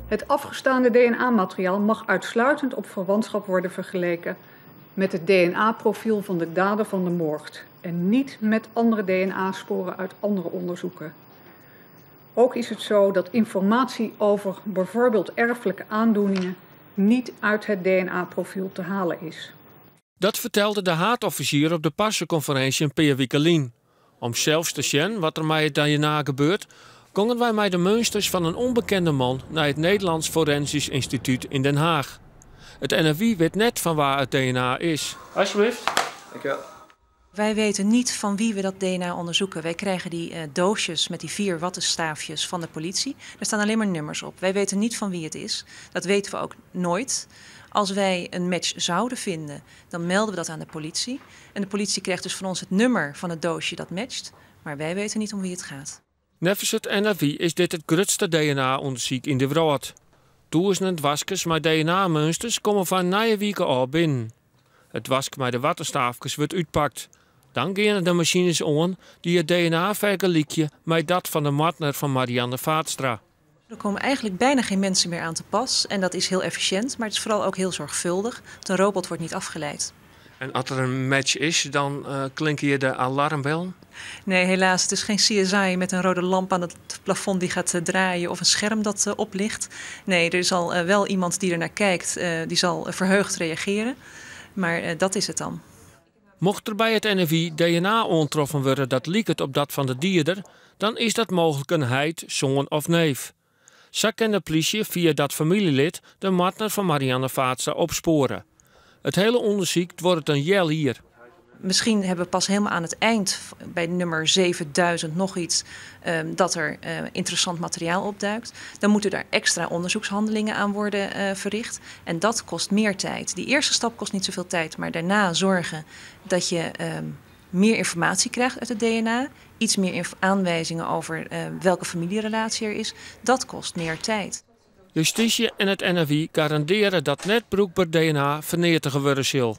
Het afgestane DNA-materiaal mag uitsluitend op verwantschap worden vergeleken met het DNA-profiel van de dader van de moord en niet met andere DNA-sporen uit andere onderzoeken. Ook is het zo dat informatie over bijvoorbeeld erfelijke aandoeningen niet uit het DNA-profiel te halen is. Dat fertelde de haadofficier op de parsekonferinsje in pear wiken lyn. Om sels te sjen wat der mei it DNA gebeurt, gongen wy mei de meunsters fan in ûnbekende man nei it Nederlands Forensisch Instituut yn Den Haag. It NFI wit net fan wa it DNA is. Alsjeblieft. Dankjewel. Wij weten niet van wie we dat DNA onderzoeken. Wij krijgen die doosjes met die 4 wattenstaafjes van de politie. Daar staan alleen maar nummers op. Wij weten niet van wie het is. Dat weten we ook nooit. Als wij een match zouden vinden, dan melden we dat aan de politie. En de politie krijgt dus van ons het nummer van het doosje dat matcht. Maar wij weten niet om wie het gaat. Neffens it NFI is dit it grutste DNA-ûndersyk yn de wrâld. Tûzenen doaskes mei DNA-meunsters komme fan nije wike ôf binnen. It doaske mei de wattenstaafkes wurdt útpakt. Dan geane de masines oan dy't it DNA fergelykje mei dat fan de moardner fan Marianne Vaatstra. Er komen eigenlijk bijna geen mensen meer aan te pas en dat is heel efficiënt, maar het is vooral ook heel zorgvuldig, want een robot wordt niet afgeleid. En as der in match is, dan klinke hjir de alarmbellen? Nee, helaas. Het is geen CSI met een rode lamp aan het plafond die gaat draaien of een scherm dat oplicht. Nee, er is al wel iemand die er naar kijkt, die zal verheugd reageren. Maar dat is het dan. Mocht der by it NFI DNA oantroffen wurde dat liket op dat fan de dieder, dan is dat mooglik in heit, soan of neef. Sa kin de plysje fia dat famyljelid de moardner fan Marianne Vaatstra opspoare. It hiele ûndersyk duorret in healjier. Misschien hebben we pas helemaal aan het eind, bij nummer 7000 nog iets, dat er interessant materiaal opduikt. Dan moeten daar extra onderzoekshandelingen aan worden verricht. En dat kost meer tijd. Die eerste stap kost niet zoveel tijd, maar daarna zorgen dat je meer informatie krijgt uit het DNA, iets meer aanwijzingen over welke familierelatie er is, dat kost meer tijd. Justysje en it NFI garandearje dat net brûkber DNA ferneatige wurde sil.